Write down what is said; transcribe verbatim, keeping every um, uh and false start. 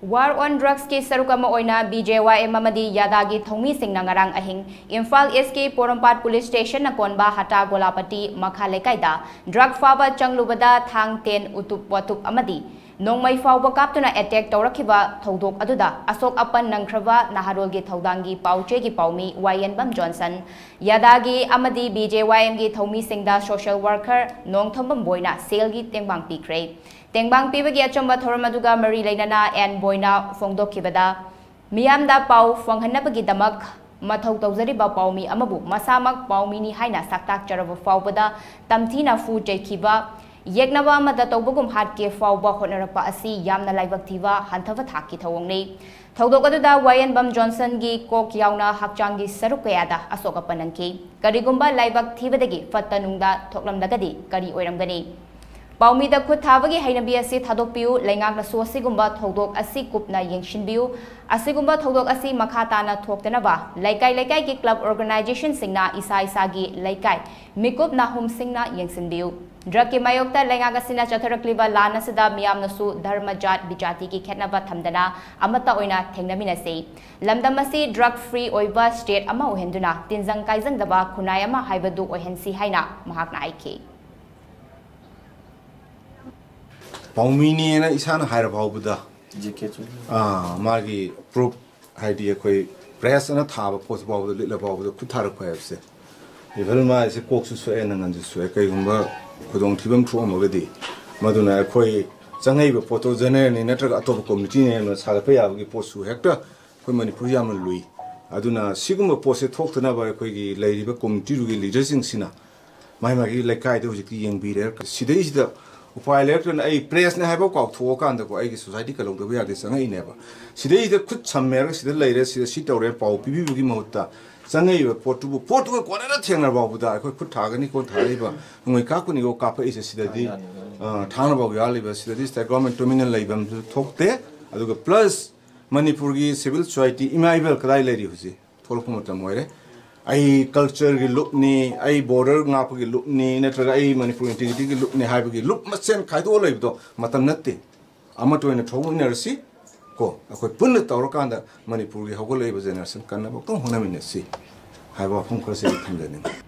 War on Drugsꯀꯤ ꯁꯔꯨꯛ ꯑꯃ ꯑꯣꯏꯅ BJYM ꯑꯃꯗꯤ ꯌꯥꯗꯥꯒꯤ ꯊꯧꯃꯤꯁꯤꯡꯅ ꯉꯔꯥꯡ ꯑꯍꯤꯡ ꯏꯝꯐꯥꯜ ꯏꯁꯀꯤ ꯄꯣꯔꯣꯝꯄꯥꯠ ꯄꯨꯂꯤꯁ ꯁ꯭ꯇꯦꯁꯟꯅ ꯀꯣꯟꯕ ꯍꯇꯥ ꯒꯣꯂꯥꯄꯇꯤ ꯃꯈꯥ ꯂꯩꯀꯥꯏꯗ ꯗ꯭ꯔꯒ ꯐꯥꯕ ꯆꯪꯂꯨꯕꯗ ꯊꯥꯡ, ꯇꯦꯟ, ꯎꯇꯨꯞ ꯋꯥꯇꯨꯞ ꯑꯃꯗꯤ ꯅꯣꯡꯃꯩ ꯐꯥꯎꯕ ꯀꯥꯞꯇꯨꯅ ꯑꯦꯇꯦꯛ ꯇꯧꯔꯛꯈꯤꯕ ꯊꯧꯗꯣꯛ ꯑꯗꯨꯗ ꯑꯁꯣꯛ ꯑꯄꯟ ꯅꯪꯈ꯭ꯔꯕ ꯅꯍꯥꯔꯣꯜꯒꯤ ꯊꯧꯗꯥꯡꯒꯤ ꯄꯥꯎꯆꯦꯒꯤ ꯄꯥꯎꯃꯤ ꯋꯥꯌꯦꯟꯕꯝ ꯖꯣꯟꯁꯟ, ꯌꯥꯗꯥꯒꯤ ꯑꯃꯗꯤ BJYMꯒꯤ ꯊꯧꯃꯤꯁꯤꯡꯗ ꯁꯣꯁꯤꯌꯦꯜ ꯋꯥꯔꯀꯔ ꯅꯣꯡꯊꯣꯝꯕꯝ ꯕꯣꯏꯅ ꯁꯦꯜꯒꯤ ꯇꯦꯡꯕꯥꯡ ꯄꯤꯈ꯭ꯔꯦ꯫ ꯇꯦꯡꯕꯥꯡ ꯄꯤꯕꯒꯤ ꯑꯆꯨꯝꯕ ꯊꯧꯔꯝ ꯑꯗꯨꯒ ꯃꯔꯤ ꯂꯩꯅꯅ ꯑꯦꯟ ꯕꯣꯏꯅ ꯐꯣꯡꯗꯣꯛꯈꯤꯕꯗ, ꯃꯤꯌꯥꯝꯗ ꯄꯥꯎ ꯐꯪꯍꯟꯅꯕꯒꯤꯗꯃꯛ ꯃꯊꯧ ꯇꯧꯖꯔꯤꯕ ꯄꯥꯎꯃꯤ ꯑꯃꯕꯨ ꯃꯁꯥꯃꯛ ꯄꯥꯎꯃꯤꯅꯤ ꯍꯥꯏꯅ ꯁꯛꯇꯥꯛꯆꯔꯕ ꯐꯥꯎꯕꯗ ꯇꯝꯊꯤꯅ ꯐꯨ ꯆꯩꯈꯤꯕ, ꯌꯦꯛꯅꯕ ꯑꯃꯗ ꯇꯧꯕꯒꯨꯝ ꯍꯥꯠꯀꯦ ꯐꯥꯎꯕ ꯍꯣꯠꯅꯔꯛꯄ ꯑꯁꯤ ꯌꯥꯝꯅ ꯂꯥꯏꯕꯛ ꯊꯤꯕ ꯍꯟꯊꯕ ꯊꯥꯛꯀꯤ ꯊꯧꯑꯣꯡꯅꯤ꯫ ꯊꯧꯗꯣꯛ ꯑꯗꯨꯗ ꯋꯥꯌꯦꯟꯕꯝ ꯖꯣꯟꯁꯟꯒꯤ ꯀꯣꯛ ꯌꯥꯎꯅ ꯍꯛꯆꯥꯡꯒꯤ ꯁꯔꯨꯛ ꯀꯌꯥꯗ ꯑꯁꯣꯛ ꯑꯄꯟ ꯅꯪꯈꯤ꯫ ꯀꯔꯤꯒꯨꯝꯕ ꯂꯥꯏꯕꯛ ꯊꯤꯕꯗꯒꯤ ꯐꯠꯇ ꯅꯨꯡꯗ ꯊꯣꯛꯂꯝꯂꯒꯗꯤ ꯀꯔꯤ ꯑꯣꯏꯔꯝꯒꯅꯤ? ꯄꯥꯎꯃꯤꯗ ꯈꯨꯠ ꯊꯥꯕꯒꯤ ꯍꯩꯅꯕꯤ ꯑꯁꯤ ꯊꯥꯗꯣꯛꯄꯤꯌꯨ꯫ ꯂꯩꯉꯥꯛꯅꯁꯨ ꯑꯁꯤꯒꯨꯝꯕ ꯊꯧꯗꯣꯛ ꯑꯁꯤ ꯀꯨꯞꯅ ꯌꯦꯡꯁꯤꯟꯕꯤꯌꯨ꯫ ꯑꯁꯤꯒꯨꯝꯕ ꯊꯧꯗꯣꯛ ꯑꯁꯤ ꯃꯈꯥ ꯇꯥꯅ ꯊꯣꯛꯇꯅꯕ ꯂꯩꯀꯥꯏ ꯂꯩꯀꯥꯏꯒꯤ ꯀ꯭ꯂꯕ ꯑꯣꯔꯒꯅꯥꯏꯖꯦꯁꯟꯁꯤꯡꯅ ꯏꯁꯥ ꯏꯁꯥꯒꯤ ꯂꯩꯀꯥꯏ ꯃꯤꯀꯨꯞ ꯅꯥꯍꯨꯝꯁꯤꯡꯅ ꯌꯦꯡꯁꯤꯟꯕꯤꯌꯨ꯫ ꯗ꯭ꯔꯒꯀꯤ ꯃꯥꯌꯣꯛꯇ ꯂꯩꯉꯥꯛ ꯑꯁꯤꯅ ꯆꯠꯊꯔꯛꯂꯤꯕ ꯂꯥꯟ ꯑꯁꯤꯗ ꯃꯤꯌꯥꯝꯅꯁꯨ ꯙꯔꯃ, ꯖꯥꯠ, ꯕꯤꯖꯥꯇꯤꯒꯤ ꯈꯦꯠꯅꯕ ꯊꯝꯗꯅ ꯑꯃꯠꯇ ꯑꯣꯏꯅ ꯊꯦꯡꯅꯃꯤꯟꯅꯁꯤ꯫ ꯂꯝꯗꯝ ꯑꯁꯤ ꯗ꯭ꯔꯒ ꯐ꯭ꯔꯤ ꯑꯣꯏꯕ ꯁ꯭ꯇꯦꯠ ꯑꯃ ꯑꯣꯏꯍꯟꯗꯨꯅ ꯇꯤꯟꯖꯪ ꯀꯥꯏꯖꯪꯗꯕ ꯈꯨꯟꯅꯥꯏ ꯑꯃ ꯍꯥꯏꯕꯗꯨ ꯑꯣꯏꯍꯟꯁꯤ ꯍꯥꯏꯅ ꯃꯍꯥꯛꯅ ꯍꯥꯏꯈꯤ꯫ ꯄꯥꯎꯃꯤꯅꯦꯅ ꯏꯁꯥꯅ ꯍꯥꯏꯔ ꯐꯥꯎꯕꯗ, ꯑꯥ, ꯃꯥꯒꯤ ꯄ꯭ꯔꯨꯐ, ꯍꯥꯏꯗꯤ ꯑꯩꯈꯣꯏ ꯄ꯭ꯔꯦꯁ ꯑꯅ ꯊꯥꯕ ꯄꯣꯠ ꯐꯥꯎꯕꯗ, ꯂꯤꯠꯂ ꯐꯥꯎꯕꯗ ꯈꯨꯠ ꯊꯥꯔꯛꯄ ꯍꯥꯏꯕꯁꯦ, ꯏꯚꯟ ꯃꯥꯁꯦ ꯀꯣꯛꯁꯨ ꯁꯣꯛꯑꯦ, ꯅꯪꯒꯟꯁꯨ ꯁꯣꯛꯑꯦ, ꯀꯩꯒꯨꯝꯕ ꯈꯨꯗꯣꯡꯊꯤꯕ ꯑꯃ ꯊꯣꯛꯑꯝꯃꯒꯗꯤ, ꯃꯗꯨꯅ ꯑꯩꯈꯣꯏ ꯆꯪꯉꯛꯏꯕ ꯄꯣꯠꯇꯣ ꯖꯦꯅꯔꯦꯜꯅꯤ ꯅꯠꯇ꯭ꯔꯒ ꯑꯇꯣꯞꯄ ꯀꯝꯃꯨꯅꯤꯇꯤꯅꯦꯅ ꯁꯥꯒꯠꯄ ꯌꯥꯕꯒꯤ ꯄꯣꯠꯁꯨ ꯍꯦꯛꯇ ꯑꯩꯈꯣꯏ ꯃꯅꯤꯄꯨꯔ ꯌꯥꯝꯅ ꯂꯨꯏ꯫ ꯑꯗꯨꯅ ꯁꯤꯒꯨꯝꯕ ꯄꯣꯠꯁꯦ ꯊꯣꯛꯇꯅꯕ ꯑꯩꯈꯣꯏꯒꯤ ꯂꯩꯔꯤꯕ ꯀꯝꯃꯨꯅꯤꯇꯤꯗꯨꯒꯤ ꯂꯤꯗꯔꯁꯤꯡꯁꯤꯅ ꯃꯥꯏ ꯃꯥꯒꯤ ꯂꯩꯀꯥꯏꯗ ꯍꯧꯖꯤꯛꯇꯤ ꯌꯦꯡꯕꯤꯔꯦ꯫ ꯁꯤꯗꯩꯁꯤꯗ ꯎꯄꯥꯏ ꯂꯩꯔꯛꯇ꯭ꯔꯅ ꯑꯩ ꯄ꯭ꯔꯦꯁꯅꯦ ꯍꯥꯏꯕ ꯀꯥꯎꯊꯣꯛꯑꯀꯥꯟꯗꯀꯣ, ꯑꯩꯒꯤ ꯁꯣꯁꯥꯏꯇꯤ ꯀꯜꯍꯧꯗꯕ ꯌꯥꯗꯦ, ꯆꯪꯉꯛꯏꯅꯦꯕ꯫ ꯁꯤꯗꯩꯁꯤꯗ ꯈꯨꯠ ꯁꯝꯃꯦ ꯍꯥꯏꯔꯒ ꯁꯤꯗ ꯂꯩꯔꯦ, ꯁꯤꯗ ꯁꯤ ꯇꯧꯔꯦ ꯄꯥꯎ ꯄꯤꯕꯤꯕꯒꯤ ꯃꯍꯨꯠꯇ, ꯆꯪꯉꯛꯏꯕ ꯄꯣꯠꯇꯨꯕꯨ, ꯄꯣꯠꯇꯨꯒ ꯀꯣꯟꯅꯅ ꯊꯦꯡꯅꯔ ꯐꯥꯎꯕꯗ ꯑꯩꯈꯣꯏ ꯈꯨꯠ ꯊꯥꯒꯅꯤ, ꯀꯣꯟ ꯊꯥꯔꯛꯏꯕ ꯅꯣꯡꯃꯩ ꯀꯥꯞꯀꯅꯤꯀꯣ ꯀꯥꯞꯄꯛꯏꯁꯦ ꯁꯤꯗꯗꯤ, ꯑ, ꯊꯥꯡꯅ ꯐꯥꯎ ꯌꯥꯜꯂꯤꯕ ꯁꯤꯗꯗꯤ ꯁꯤꯗ ꯒꯣꯔꯃꯦꯟ ꯇꯨꯃꯤꯟꯅ ꯂꯩꯐꯝꯁꯨ ꯊꯣꯛꯇꯦ꯫ ꯑꯗꯨꯒ ꯄ꯭ꯂꯁ ꯃꯅꯤꯄꯨꯔꯒꯤ ꯁꯤꯚꯤꯜ ꯁꯣꯁꯥꯏꯇꯤ ꯏꯃꯥ ꯏꯕꯦꯜ ꯀꯗꯥꯏ ꯂꯩꯔꯤ ꯍꯧꯖꯤꯛ? ꯊꯣꯛꯂꯛꯄ ꯃꯇꯝ ꯑꯣꯏꯔꯦ꯫ ꯑꯩ ꯀꯜꯆꯔꯒꯤ ꯂꯨꯞꯅꯤ, ꯑꯩ ꯕꯣꯔꯗꯔ ꯉꯥꯛꯄꯒꯤ ꯂꯨꯞꯅꯤ, ꯅꯠꯇ꯭ꯔꯒ ꯑꯩ ꯃꯅꯤꯄꯨꯔ ꯏꯟꯇꯤꯒ꯭ꯔꯤꯇꯤꯒꯤ ꯂꯨꯞꯅꯤ ꯍꯥꯏꯕꯒꯤ ꯂꯨꯞ ꯃꯁꯦꯟ ꯈꯥꯏꯗꯣꯛꯑ ꯂꯩꯕꯗꯣ ꯃꯇꯝ ꯅꯠꯇꯦ꯫ ꯑꯃꯠꯇ ꯑꯣꯏꯅ ꯊꯣꯛꯃꯤꯟꯅꯔꯁꯤ꯫ ꯀꯣ, ꯑꯩꯈꯣꯏ ꯄꯨꯟꯅ ꯇꯧꯔꯀꯥꯟꯗ ꯃꯅꯤꯄꯨꯔꯒꯤ ꯍꯧꯒꯠꯂꯛꯏꯕ ꯖꯦꯅꯦꯔꯦꯁꯟ ꯀꯟꯅꯕ ꯑꯃꯨꯛꯇꯪ ꯍꯣꯠꯅꯃꯤꯟꯅꯁꯤ ꯍꯥꯏꯕ ꯋꯥꯐꯝ ꯈꯔꯁꯤ ꯑꯩ ꯊꯝꯖꯅꯤꯡꯉꯤ꯫